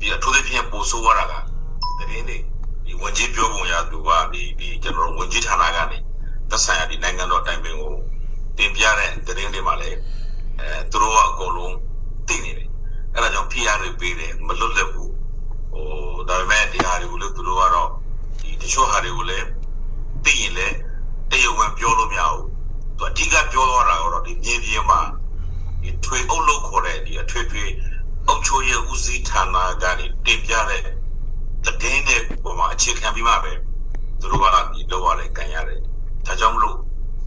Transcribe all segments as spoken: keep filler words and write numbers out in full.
ဒီအထူးသဖြင့် ပိုဆိုးဝါးတာက သတင်းတွေ ဒီဝန်ကြီးပြောပုံရသူက ဒီ ဒီကျွန်တော်တို့ ဝန်ကြီးဌာနကနေ သက်ဆိုင်ရာ ဒီနိုင်ငံတော်တိုင်ပင်ကို တင်ပြတဲ့သတင်းတွေမှာလည်း အဲ သူတို့ကအကုန်လုံးသိနေတယ်။ အဲဒါကြောင့် ဖိအားတွေပေးတယ်၊ မလွတ်လပ်ဘူး။ ဟို ဒါပေမဲ့ ဒီဟာတွေကိုလည်း သူတို့ကတော့ ဒီတချို့ဟာတွေကိုလည်း သိရင်လည်း တရားဝင်ပြောလို့မရဘူး။ သူအဓိကပြောသွားတာကတော့ ဒီမြေပြင်မှာ ဒီထွေအုပ်လို့ခေါ်တဲ့ ဒီအထွေထွေအုပ်ချုပ်ရေးဦးစီးဌာနကနေ တင်ပြတဲ့သတင်းတွေပေါ်မှာ အခြေခံပြီးမှပဲ သူတို့က ဒီလုပ်ရတယ် ကိုင်ရတယ်။ ဒါကြောင့်မလို့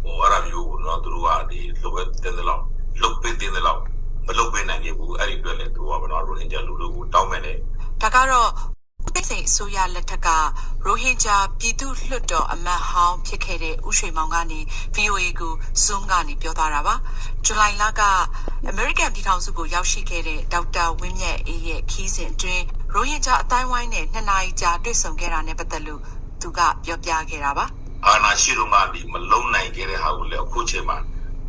ဟို အဲ့ဒါမျိုးကိုတော့ သူတို့က ဒီလိုပဲသင့်သလောက် လုပ်ပေးသင့်သလောက် မလုပ်ပေးနိုင်ခဲ့ဘူး။ အဲ့ဒီအတွက်လည်း သူတို့က ကျွန်တော်တို့ ရိုဟင်ဂျာလူထုကို တောင်းပန်တယ်။ ဒါကတော့ ဦးသိန်းစိန်အစိုးရလက်ထက်က ရိုဟင်ဂျာပြည်သူ့လွှတ်တော်အမတ်ဟောင်းဖြစ်ခဲ့တဲ့ ဦးရွှေမောင်ကနေ ဗွီအိုအေကို Zoom ကနေ ပြောသွားတာပါ။ ဇူလိုင်လက အမေရိကန်ပြည်ထောင်စုကို ရောက်ရှိခဲ့တဲ့ ဒေါက်တာဝင်းမြတ်အေးရဲ့ ခရီးစဉ်အတွင်း ရိုဟင်ဂျာအသိုင်းအဝိုင်းနဲ့ နှစ်နာရီကြာ တွေ့ဆုံခဲ့တာနဲ့ ပတ်သက်လို့ သူက ပြောပြခဲ့တာပါ။ အာဏာရှိတုန်းက ဒီမလုပ်နိုင်ခဲ့တဲ့ဟာကိုလည်း အခုချိန်မှာ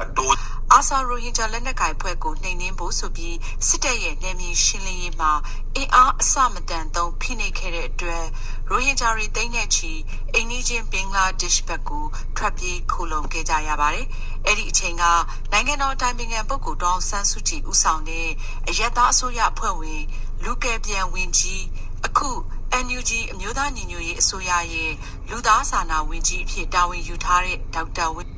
အတိုး ARSA ရိုဟင်ဂျာလက်နက်ကိုင်အဖွဲ့ကို နှိမ်နင်းဖို့ဆိုပြီး စစ်တပ်ရဲ့ နယ်မြေရှင်းလင်းရေးမှာ အင်အားအဆမတန်သုံး ဖိနှိပ်ခဲ့တဲ့အတွက် ရိုဟင်ဂျာတွေ သိန်းနဲ့ချီ အိမ်နီးချင်း ဘင်္ဂလားဒေ့ရှ်ဘက်ကို ထွက်ပြေးခိုလှုံခဲ့ကြရပါတယ်။ အဲဒီအချိန်က နိုင်ငံတော်အတိုင်ပင်ခံပုဂ္ဂိုလ် ဒေါ်အောင်ဆန်းစုကြည် ဦးဆောင်တဲ့ အရပ်သားအစိုးရအဖွဲ့ဝင် လူကယ်ပြန်ဝန်ကြီး၊ အခု NUG အမျိုးသားညီညွတ်ရေးအစိုးရရဲ့ လူသားစာနာဝန်ကြီးအဖြစ် တာဝန်ယူထားတဲ့ ဒေါက်တာဝင်း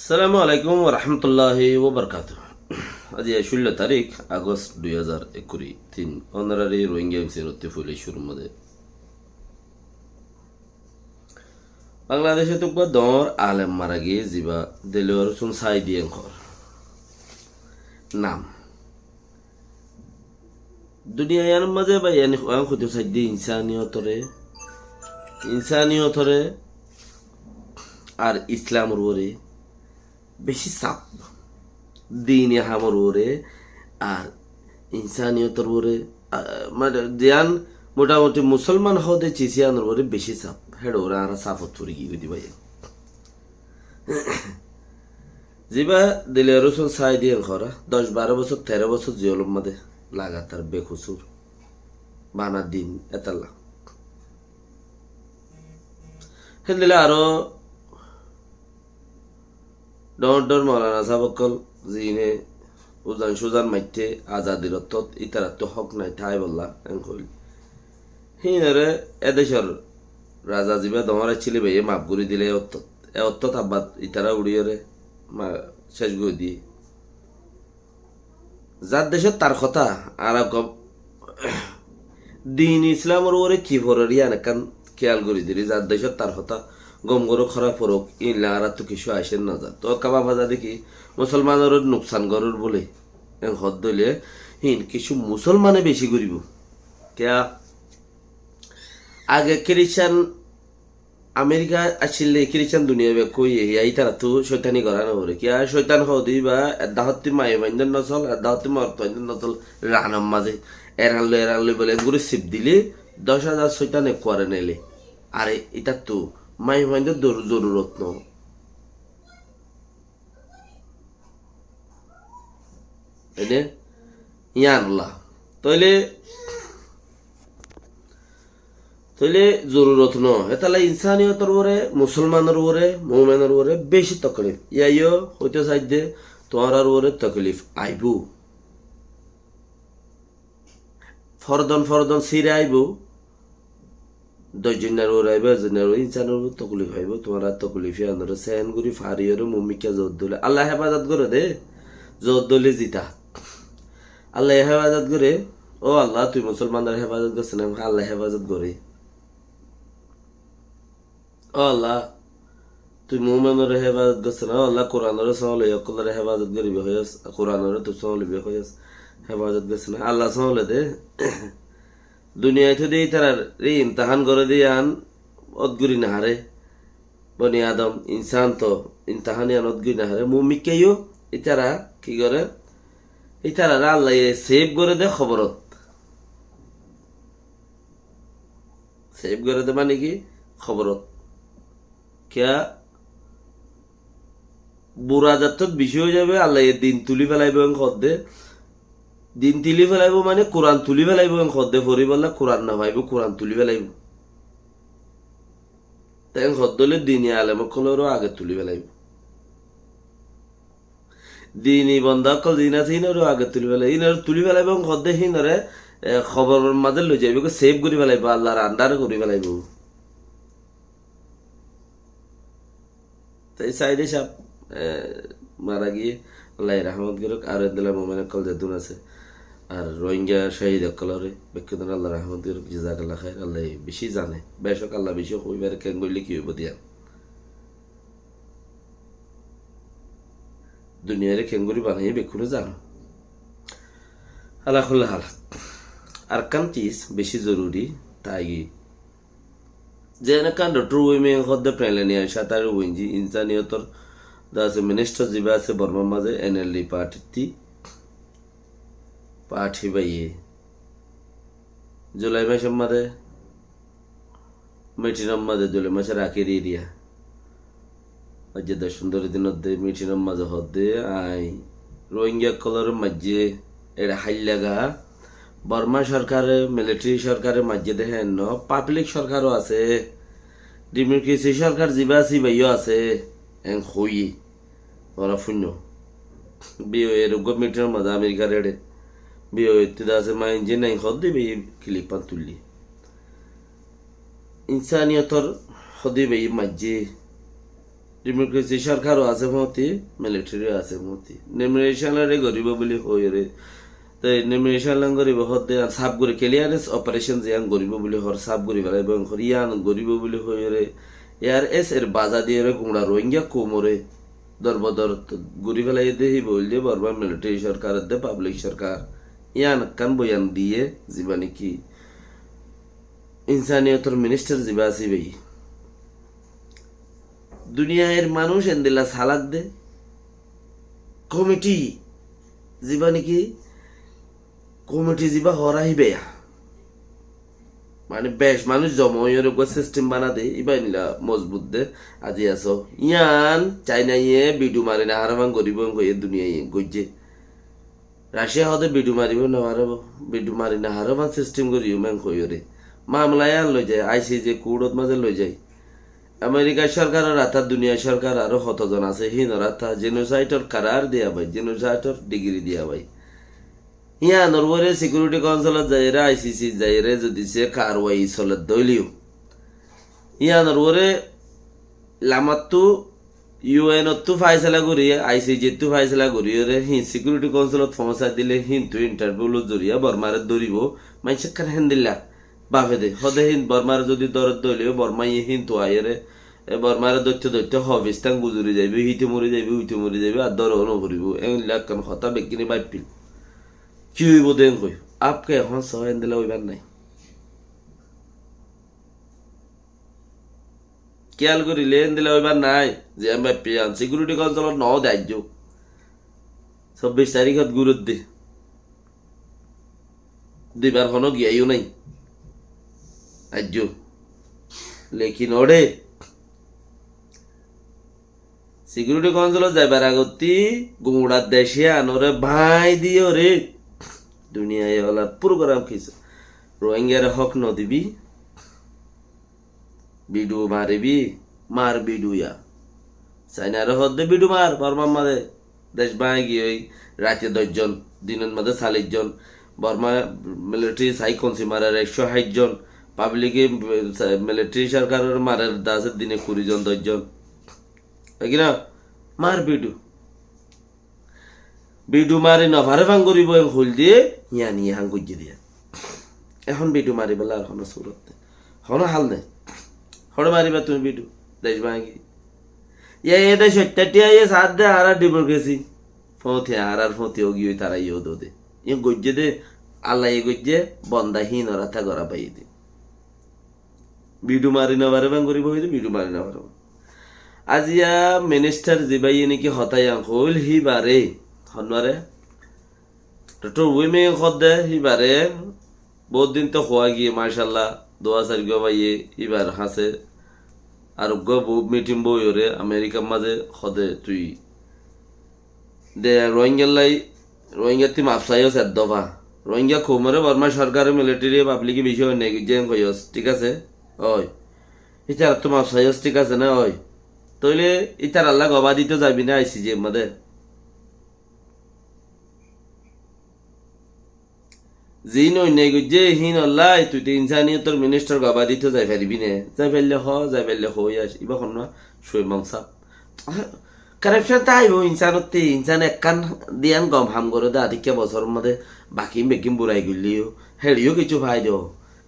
আসসালামু আলাইকুম ওয়া রাহমাতুল্লাহি ওয়া বারাকাতুহু। আজি ষোলো তারিখ আগস্ট দুই হাজার একুশ, তিন অনারারি রোহিঙ্গা এমসির অত্তি ফুলে শুরুর মধ্যে বাংলাদেশে তো একবার দর আলেম মারা গিয়ে যিবা দেলোয়ার হোসেন সাইদি এঙ্কর নাম। Duniya iyanor mazé bái, iyan hoito saidde insaniyotoré, insaniyotoré ar Islamor uore beci saf. Dini hamor uore ar insaniyotor uore, a, mane, ziyan motamuti musolman hoóde cis iyanor uore beci saf. Héçe uore añára safot fori giyói de bái. Ziba Diliyar Hosen Saidi en hora, doc baró bosór, teró bosór ziyolor mazé lagatar bekusur bana din etalla. Héndilla aró dhoóñr dhoóñr moulana sáb ókkol, ziíne uzan cúzan maitté azadir ottót, ítarattú hók nai táibolla, en hoil. Híinoré é decor raza zibá dhoóñr accíl íbayé maf gorí dilé é ottót, é ottót abbar itará uçíyoré ma-, céc gorí diyé. Zar decót tar hotá, añára gom-, din Islamor uore ki forer yián ekkán kiyal gorí dili, zar decót tar hotá gom gorók, hóraf forók, íinlla añárattú kissú aicér nozar. Toóu ekká báfa zade ki, musolmanoré nuksan gorér bóli, en hoódde óile, híin kissú musolmane beci goríbou. Kiyá? Age Kiriscán Amerika accíle, Kiriscán duniya bekkún óiye, yá ítarattú cóitani gorá noforé. Kiyá cóitan hoóde íba, edda hottí maiyafuaindór nosol, edda hottí morotfuaindór nosol, ranor mazé. Eran loi, eran loi bóle, engori sip dile, doc házar cóitan ekkuare neile. Are ítattu maiyafuaindór dor-, zorurot no. Ene? Yián olla. Tóile, tóile zorurot no. Hétalla insaniyotor uore, musolmanor uore, mumenor uore beci toklif. Yá yó hoito saidde, tuáñrar uore toklif aibóu. Fordon fordon sire aibóu. Doc zonnar uore aibó, ek zonnar uore, insanor uore toklif aibó, tuáñra toklif iyanore seén gorí fariyóre mumikká zot dóile. Allaye hefazot goré dé, zot dóile zita. Allaye hefazot goré, ó Allah, tui musolmanore hefazot gossé né, Allaye hefazot goré. Ó Allah, tui muminore hefazot gossé né, ó Allah, Kuranore sóole, ókkolore hefazot goribi hoiyós, Kuranore tui sóolibi hoiyós, hefazot gossé né, Allah sóole dé. Duniyait de ítarare imtihan goré dé yián ót gori no haré. Boni Adam, insan to imtihan yián ót gori no haré. Mumikká yó ítara ki goré? Ítarare Allaye sef goré dé koborot. Sef goré dé mane ki? Koborot. Kiyá? Bura zattót beci ói zaibo, Allaye din tuli felaibó en hoó dé. Din tuli felaibó mane Kuran tuli felaibó en hoó dé, foribolla Kuran no faibo, Kuran tuli felaibó. Te en hoó dé óile dini alem ókkolore age tuli felaibó. Dini bonda ókkol zin asé, ínore age tuli felaibó. Ínore tuli felaibó en hoó dé, hínore, e, koboror mazé loi zaibo, sef gori felaibó, Allar andar gori felaibó. Te Said sáb, e, mara giyé, Allaye rahmot goruk, ar endilla mumin ókkol zeddún asé. Ar Rohingya cóhid ókkolore bekkúnore Allaye rahmot goruk, jazakallah khair, Allaye beci zane. Becók Allah beci hoi fare, ken goille ki óibo dé yián. Duniyare ken gori banaiye bekkúne zano. Ala kulli hal. Ar ekkán cis beci zoruri, tai Zeén ekkán Doktor Win Myint hoó dé Palestinian Charter winji, insaniyotor de asé ministar zibá asé Bormar mazé N L D party ttu, party báiye Julai macor mazé meeting or mazé, Julai macor akéri eriya. Aijja doc fundoro din de meeting or mazé hoó dé, añí Rohingya ókkolore maijjé, eçe háilla ga. Borma sorkare, military sorkare maijjé dé héen no, public sorkar ó asé, democracy sorkar zibá asé, ibá yó asé, en hoiyé. Ora fúinno. B O A r uggwá meeting or mazé Amerikar eçe. B O A ttu de asé mainjé nai hoó dé, ibá clip an tuillé. Insaniyotor hoó dé ibá maijjé. Democracy sorkar ó asé fúañti, military ó asé fúañti. Nomination lore goribo buli hoiyóre. Te nomination lore goribo hoó dé, ar sáf gori clearance operation ziyán goribo buli hoór, sáf gori felaibo en hoór, yián goribo buli hoiyóre. Yar es er baza diyóre gura Rohingya koumore dorbodor gori felaiye dé, híba óilde Borma military sorkar de, public sorkar. Yián ekkán boyan diyé, zibá niki insaniyotor ministar zibá asé ibáye. Duniyair manúic endilla salak dé. Komiti, zibá niki komiti zibá hoór ibá ya. Mane bec manúic zoma óiyore uggwá system bana dé, ibá endilla mozbut dé, aijja asó. Yián Chinaye bidu mari no haré fán goribo en hoiyé duniyaye goijjé. Russia hoó dé bidu maribo no faribo, bidu mari no haré fán system gori yum en hoiyóre. Mamela yián loi zai, I C J court ot mazé loi zai. Amerika sorkaror ata, duniya sorkar aró hoto zon asé, hínor ata genocide or karar diya bái, genocide or degree diya bái. Yiánor uore Security Council ot zaiyóre, I C C zaiyóre, zodi se karwai soler dóile yó, yiánor uore lamattú U N ottú faisala gori, I C J ttú faisala gori, ore hín Security Council ot foóñsai dile híntu interpol or zoriya Bormare dóribo, maincé ekkán héndilla bafe de. Hode hín Bormare zodi dóre dóile, Bormaye híntu aiyóre, e Bormare dóitte dóitte hofis tán guzori zaibo, híte mori zaibo, uite mori zaibo, ar dóra no foribo. Endilla ekkán hotá bekkúne baifil. Ki óibo de en hoi? Apke ehón só endilla óibar nai. Kiyal gorile endilla óibar nai, ziyán báippe yián. Security Council ot no de aijjó. Sobbic tarikot gurot de. Duibar hono giyá yó nai. Aijjó. Lekin ore Security Council ot zaibar agottí gura dec yiánore báñgi diyóre duniyaye olar program kissú. Rohingyare hók no dibi, bidu maribi, mar bidu ya. Sainare hoó de bidu mar, Bormar mazé dec báñgi giyói, raite doc zon, dinor mazé callic zon, Borma military sai konsi marer ekcó háit zon, Pablike, e, militari sorkarore marer de asé dine kuri zon, doc zon. Ói ki na? Mar bidu. Bidu mari no fare fán goribo en hoil diye, yián yián goijjé diye. Ehón bidu maribálla ar hono surot nai. Hono hál nai. Hoçé mariba tumi bidu? Dec báñgi. Ye, ye dec oittá tiya ye saát de, añára dibor gesi. Fóti, añárar fóti ógi ói tara ye dode. Ye goijjé de, Allaye goijjé, bonda hín ora ta gora baiye de. Bidu mari no fare fán goribo hoile bidu mari no fare. Aziya ministar zibáye niki hotá yián hoil híbare, honnúare? Doctor Wiming hodde híbare, bout din to hoá giyé, macállah, duwa sairgua baiye híbar hañsé. Ar uggua bo-, mitin boiyóre Amerikar mazé hodde tui de Rohingyallai, Rohingyattú maf saiyós ek dofa. Rohingya koumoré Borma sorkare, militariye, pablike beci onnyai goijjé en hoiyós, thík asé? Ói. Ítarattú maf saiyós, thík asé né? Ói. Tóile ítarallá gobá dito zaibi né ICJ mazé? Ziín onnyai goijjé híinollá tui te insaniyotor ministar gobá dito zai faribi né? Zai faille ho, zai faille hoi as. Ibá honnúa? Suem Aung San. Corruption táibo insanottú, insan ekkán diyan gom ham goré de, adikká bosóror modé baki beggín burai goilleyo, héçeyo kessú fai de.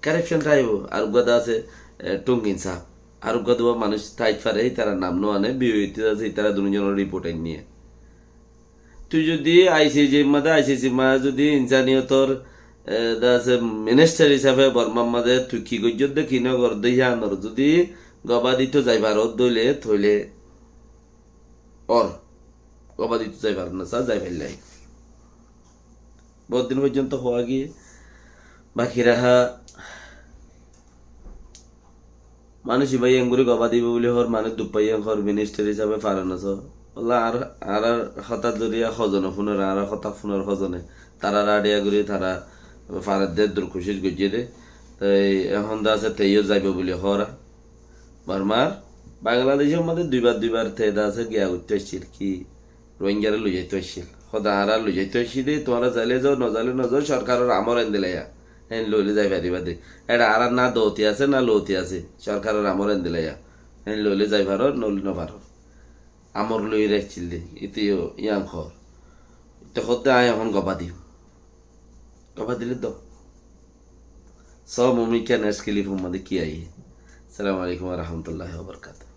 Corruption táibo. Ar uggúa de asé, e, Thung Khin Sab. Ar uggúa duwa manúic táit fare, ítarar nam no ane, biyoittú asé, ítara dunúzonor riport ainné. Tui zodi ICJ mazé, ICC mazé zodi insaniyotor, e, de asé ministar hísabe Bormar mazé tui ki goijjós de, ki no goijjós de, híyanor zodi gobá dito zai faros de óile, tóile Or gobá dito zai faron na, sa zai faillai. Bout din foijjonto hoá giyé, baki raha manúic ibá yián gorí gobá dibo buli hoór, manúic duk fai yián hoór, ministar hísabe faron na so. Walla añár, añárar hotá zoriya hozone fúnor, añárar hotá fúnor hozone. Tará radiya gorí, tará faredde dur kucíc goijjé de. Toi ehón de asé, teiyó zaibo buli hoór. Bormar, Bangladecor modé duibar duibar te de asé giya goittó aiccíl, ki Rohingyare loizaitó aiccíl. Hoó de añára loizaitó aiccí de, tuáñra zaile zao, no zaile no zao, sorkaror amor endilla ya. Héen loile zai fariba de. Eçe añárar na doti asé, na loti asé. Sorkaror amor endilla ya. Héen loile zai faror, noile no faror. Amor loi raiccíl de. Ite yo yián hoór. Ite hoó de añí ehón gobá dim. Gobá dile do. So, mumkin es kilif umma de ki ai. Assalamu alaikum wa rahmatullahi wa barakatuh.